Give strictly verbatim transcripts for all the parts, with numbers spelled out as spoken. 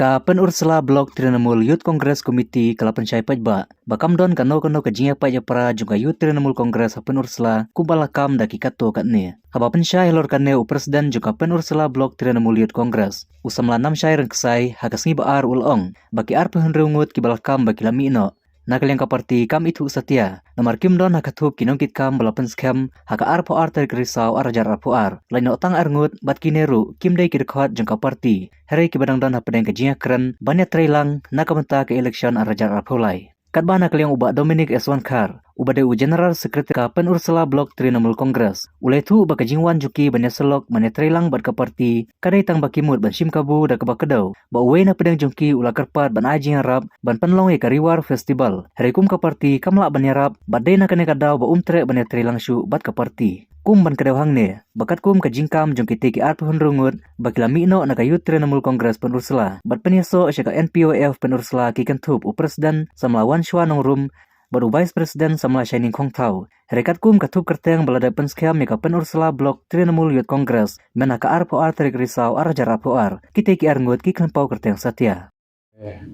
Ka Pynursla Block Trinamool Youth Congress Committee ka la pynshai paidbah ba kam don kano kano ka jingïapait ïapra jong ka Youth Trinamool Congress ha Pynursla kumba la kam da ki katto katne. Haba pynshai halor kane, u President jong ka Pynursla Block Trinamool Youth Congress, u samla Namshai Rangksai, ha ka sngi Ba-ar u la ong ba ki arphew hynriew ngut kiba la kam ba ki la mih noh. Na ka liang ka party kam ithuh satia namar kim don ha ka thup ki nongkitkam ba la pynskhem ha ka arphew ar tarik Risaw ar hajar arphew ar. Lait noh tang ar ngut bad kine ruh kim dei ki dkhot jong ka party, hynrei kiba dang don hapdeng ka jingïakren ban ïatreilang na ka bynta ka election ar hajar arphew lai. Katba na ka liang u Bah Dominic S Wankhar, uba dei u General Secretary ka Pynursla Block Trinamool Congress, u la ïathuh ba ka jingwan jong ki ban ïasyllok ban ïatreilang bad ka party ka dei tang ba ki mut ban shim kabu da kaba kdew ba uwei na pdeng jong ki u la kyrpad ban ai jingïarap ban pynlong ïa ka Ri War Festival. Hynrei kum ka party kam lah ban ïarap bad dei na kane ka daw ba um treh ban ïatreilang shuh bad ka party. Kum ban kdew hangne ba katkum ka jingkam jong kitei ki arphew hynriew ngut ba ki la mih noh na ka Youth Trinamool Congress Pynursla bad pynïasoh sha ka N P Y F Pynursla ki kynthup u President samla Wanshwa Nongrum bad u Vice President samla Shining Khongthaw. Hynrei katkum ka thup kyrteng ba la dep pynskhem ïa ka Pynursla Block Trinamool Youth Congress mynta ka arphew ar tarik Risaw ar hajar arphew ar, kitei ki ar ngut ki khlem paw kyrteng satia. Eh,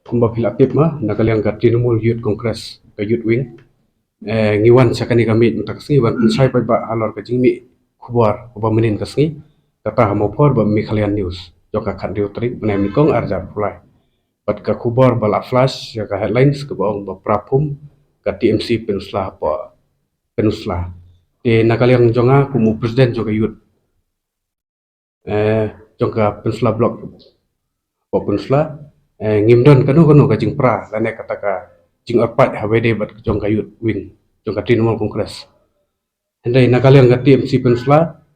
kumba phi la tip ma, na ka liang ka Trinamool Youth Congress, ka Youth Wing, eh, ngi wan sha kane ka miet mynta ka sngi ban pynshai paidbah halor ka jingmih khubor kaba mynnin ka sngi kata ha Mawphor bad Meghalaya News jong ka khathynriew tarik bnai Nyngkong ar hajar arphew lai. Bad ka khubor ba la flash ïa ka headlines kaba ong ba pra phum ka T M C Pynursla hapoh Pynursla. Te na ka liang jong nga kum u President jong ka Youth, eh, jong ka Pynursla Block hapoh Pynursla, eh, ngim don kano kano ka jingpra lane kata ka jingorpait haba ïadei bad jong ka Youth Wing jong ka Trinamool Congress. Hynrei na ka liang ka T M C Pynursla,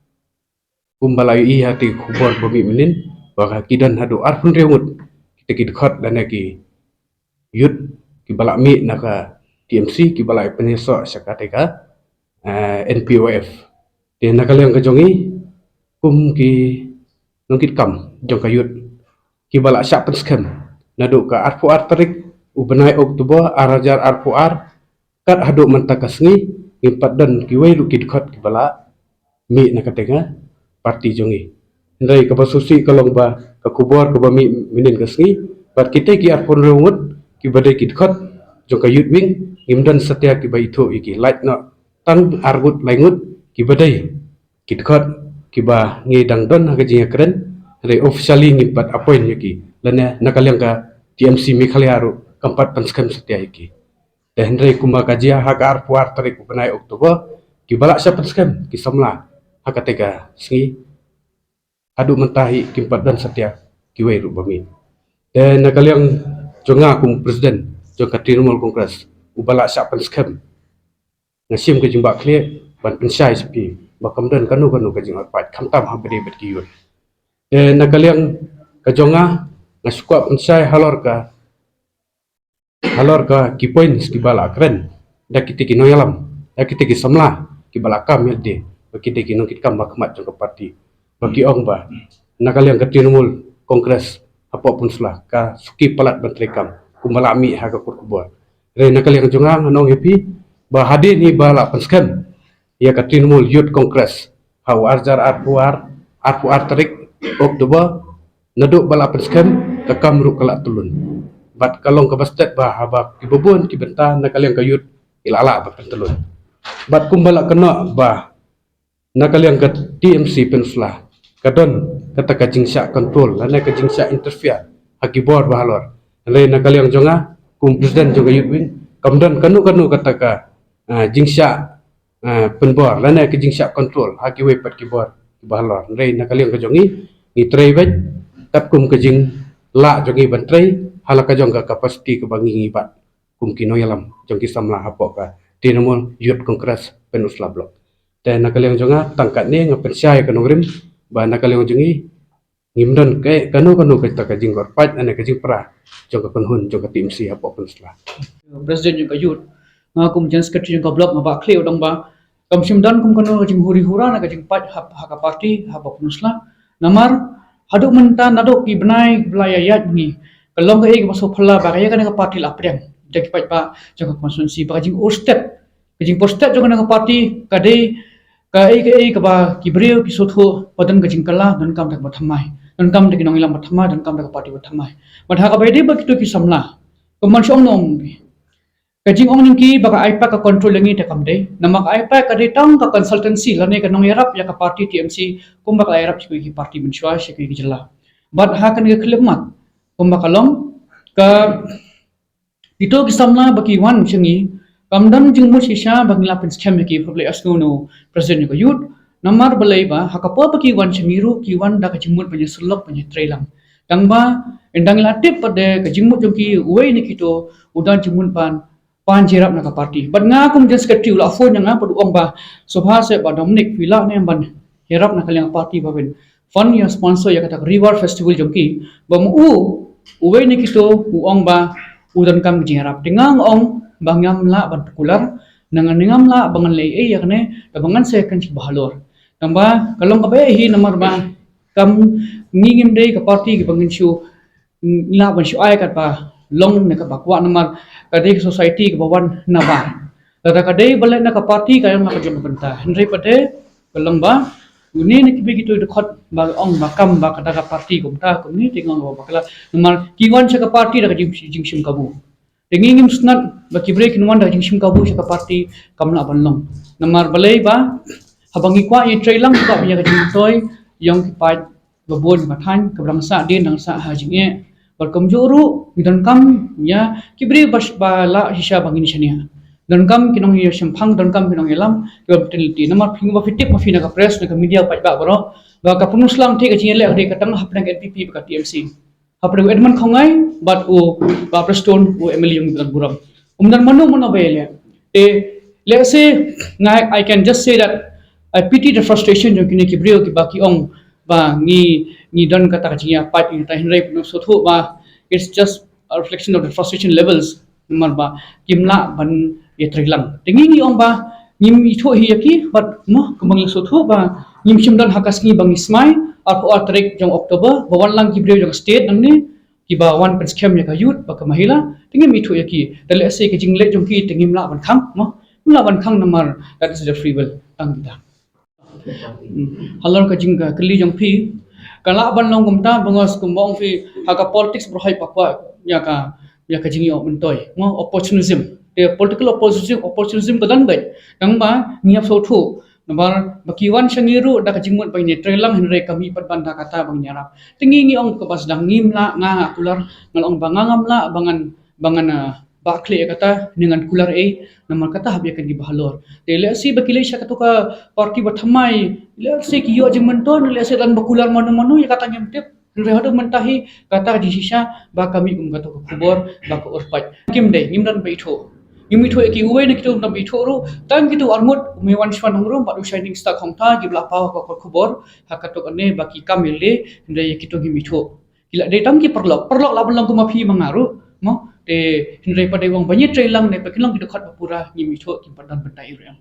kumba la ïohi ha ki khubor ba mih mynnin, ba ki don haduh arphew hynriew ngut kita ki dkhot lane ki youth kiba la mih na ka T M C kiba la pynïasoh sha kata ka, eh, N P Y F. Te na ka liang ka jong ngi kum ki nongkitkam jong ka youth kiba la shah pynskhem naduh ka arphew ar tarik u bnai October ar hajar arphew ar kat haduh mynta ka sngi ngim pat don kiwei ruh ki dkhot kiba la mih na kata ka party jong ngi. Hynrei kaba sngewsih ka long ba ka khubor kaba mih mynnin ka sngi bad kitei ki arphew hynriew ngut kiba dei ki dkhot jong ka Youth Wing ngim don satia kiba ithuh ïa ki, lait noh tang ar ngut lai ngut kiba dei ki dkhot kiba ngi dang don ha ka jingïakren, hynrei officially ngim pat appoint ïa ki lane na ka liang ka T M C Meghalaya ruh kam pat pynskhem satia ïa ki. Te hynrei kumba ka jia ha ka arphew ar tarik u bnai October kiba la shah pynskhem ki samla ha kata ka sngi haduh mynta hi kim pat don satia kiwei ruh ba mih. Te na ka liang jong nga kum President jong ka Trinamool Congress uba la shah pynskhem, nga shim ka jingbakla ban pynshai sha phi ba kam don kano kano ka jingorpait khamtam haba dei bad ki youth. Te na ka liang ka jong nga, nga shu kwah pynshai halor ka halor ka ki points kiba la kren da kitei ki nongïalam, da kitei ki samla kiba la kam ïa lade, ba kitei ki nongkitkam ba khmat jong ka party ba ki ong ba na ka liang ka Trinamool Congress hapoh Pynursla ka suki palat ban treikam kumba la mih ha ka kot khubor. Hynrei na ka liang jong nga ngan ong ïa phi ba hadien hi ba la pynskhem ïa ka Trinamool Youth Congress ha u ar hajar arphew ar, arphew ar tarik October, naduh ba la pynskhem ka kam ruh ka la tyllun. Bad ka long kaba stet ba haba kiba bun ki bynta na ka liang ka youth ki la lah ba pyntyllun. Bad kumba la kynnoh ba na ka liang ka T M C Pynursla ka don kata ka jingshah control lane ka jingshah interfere ha ki bor ba halor. Hynrei na ka liang jong nga kum President jong ka Youth Wing kam don kano kano kata ka, ah, jingshah, ah, pynbor lane ka jingshah control ha kiwei pat ki bor kiba halor. Hynrei na ka liang ka jong ngi, ngi trei beit katkum ka jinglah jong ngi ban trei ha la ka jong ka capacity kaba ngi ngi bat kum ki nongïalam jong ki samla hapoh ka Trinamool Youth Congress Pynursla Block. Te na ka liang jong nga tang katne nga pynshai ka nongrim ba na ka liang jong ngi ngim don kano kano kata ka jingorpait ne ka jingpra jong ka kynhun jong ka T M C hapoh Pynursla. President jong ka youth, nga kum General Secretary jong ka block nga bakla u dang ba kam shym don kum kano ka jinghuri hura ne ka jingpait ha ka party hapoh Pynursla. Namar haduh mynta naduh ki bnai ba la ïaid ngi ka long kaei kaba sngewphylla ba ka ïa kane ka party la pdiang da ki paidbah jong ka constituency ba ka jingurstep ka jingpyrstep jong kane ka party ka dei kaei kaei kaba ki briew ki sngewthuh ba don ka jingkylla, donkam da kaba thymmai. Donkam da ki nongïalam ba thymmai, donkam da ka party ba thymmai. Bad ha kaba ïadei bad kito ki samla, kumban shong nong, ka jingong jong ki ba ka AIPAC ka control ïa ngi te kam dei. Namar ka AIPAC ka dei tang ka consultancy lane ka nongïarap ïa ka party TMC, kumba ka la ïarap sha ki party mynshuwa, sha ki jylla. Bad ha kane ka khyllipmat, kumba ka long, ka kito ki samla ba ki wan sha ngi, kam don jingmut shisha ba ngi la pynskhem ïa ki, phi la ïohsngew na u president ïa ka youth. Namar balei ba ha ka por ba ki wan sha ngi ruh, ki wan da ka jingmut ban ïasyllok, ban ïatreilang. Tang ba ynda ngi la tip pat de ka jingmut jong ki, uwei na kito u don jingmut ban pan jingïarap na ka party. Bad nga kum general secretary u la phone ïa nga bad u ong ba, sngewbha seh Bah Dominic, phi lah ne em ban ïarap na ka liang party ba phin fund ïa, sponsor ïa kata ka River Festival jong ki. Ba ma u, uwei na kito u ong ba u donkam ka jingïarap. Te nga ong ba ngam lah ban pynkular, nangta ngam lah ba ngan leh ei ei ïa kane, te ba ngan sa ïakren sha ki bahalor. Tang ba ka long kaba eh hi, namar ba kam ngi, ngim dei ka party kaba ngin shu, ngi lah ban shu ai katba long ne kaba kwah, namar ka dei ka society kaba wan na bar. Lada ka dei ba leh na ka party, ka ïeng na ka jong ka bynta. Hynrei pat de ka long ba une ne kiba kito ki dkhot ba ong ba kam ba ka da ka party kumta kumne, te nga ong ba bakla. Namar ki wan sha ka party da ka jing, jingshim kabu. Te ngi ngim sngewthuh ba ki briew kin wan da ka jingshim kabu sha ka party, kam lah ban long. Namar balei ba haba ngi kwah ïatreilang, kwah ïa ka jingmyntoi ïong ki paid ba bun ba thaiñ, kaba dang sah dien dang sah ha jingeh. Bad kumjuh ruh ngi donkam ïa ki briew ba, ba lah shisha ba ngin shaniah. Donkam ki nongïashemphang, donkam ki nongïalam kiba bteng lynti. Namar phi, ba phi tip ma phi na ka press, na ka media paidbah baroh, ba ka pynlong slang te ka jingïaleh ka dei ka tang hapdeng NPP bad ka TMC. Hapdeng u Edmund Khawngai bad u Bah Prestone, u MLA ïong Burom. Um don mano mano ba ïaleh. Te let's say, nga, I can just say that I pity the frustration jong kine ki briew kiba ki ong ba ngi, ngi don kata ka jingïapait, ngi ta, hynrei pynlong sngewthuh ba it's just a reflection of the frustration levels. Namar ba kim lah ban ïatreilang. Te ngi, ngi ong ba ngim ithuh hi ïa ki, bad mo kumba ngi la sngewthuh ba ngim shym don ha ka sngi ba ngi smai, arphew ar tarik jong October, ba wan lang ki briew jong state nangne, kiba wan pynskhem ïa ka youth bad ka mahila, te ngim ithuh ïa ki. Te let's say ka jingleh jong ki te ngim lah ban khang, mo? Ngim lah ban khang namar that is the free will tang kita. Hmm. Halor ka jing, ka kylli jong phi, ka lah ban long kumta, bangos kumba ong phi, ha ka politics baroh hi ba kwah ïa ka, ïa ka jingïoh myntoi, mo, opportunism. Te political opposition, opportunism ka don beit. Tang ba ngi ïap sngewthuh, namar ba ki wan sha ngi ruh da ka jingmut ba ngin ïatreilang, hynrei ka mih pat ban da kata ba ngin ïarap. Te ngi, ngi ong kaba sdang, ngim lah, nga, nga kular, nga la ong ba nga ngam lah ba ngan, ba ngan, ah, ba khleh ïa kata, ne ngan kular ei, namar kata hap ïa kane ki bahalor. Te let's say ba ki leit sha kato ka party ba thymmai, let's say ki ïoh jingmyntoi, let's say don ba kular mano mano, ïa kata ngim tip. Hynrei haduh mynta hi kata ka jingshisha ba ka mih kum kato ka khubor ba ka urpait. Kim dei, ngim don ba ithuh. Ngim ithuh ïa ki, uwei na kito ngim don ba ithuh ruh, tang kito arngut, u mih wan shuwa nongrum bad u Shining Star Khongtha, kiba la paw ha ka khubor ha kato kane ba ki kam ïaleh, hynrei ïa kito ngim ithuh. Ki la dei tang ki paralok, paralok lah ban long kum ma phi ma nga ruh, mo? Te hynrei pat dei ong ban ïatreilang ne ba kin long ki dkhot ba pura, ngim ithuh, kim pat don bynta ei ruh em.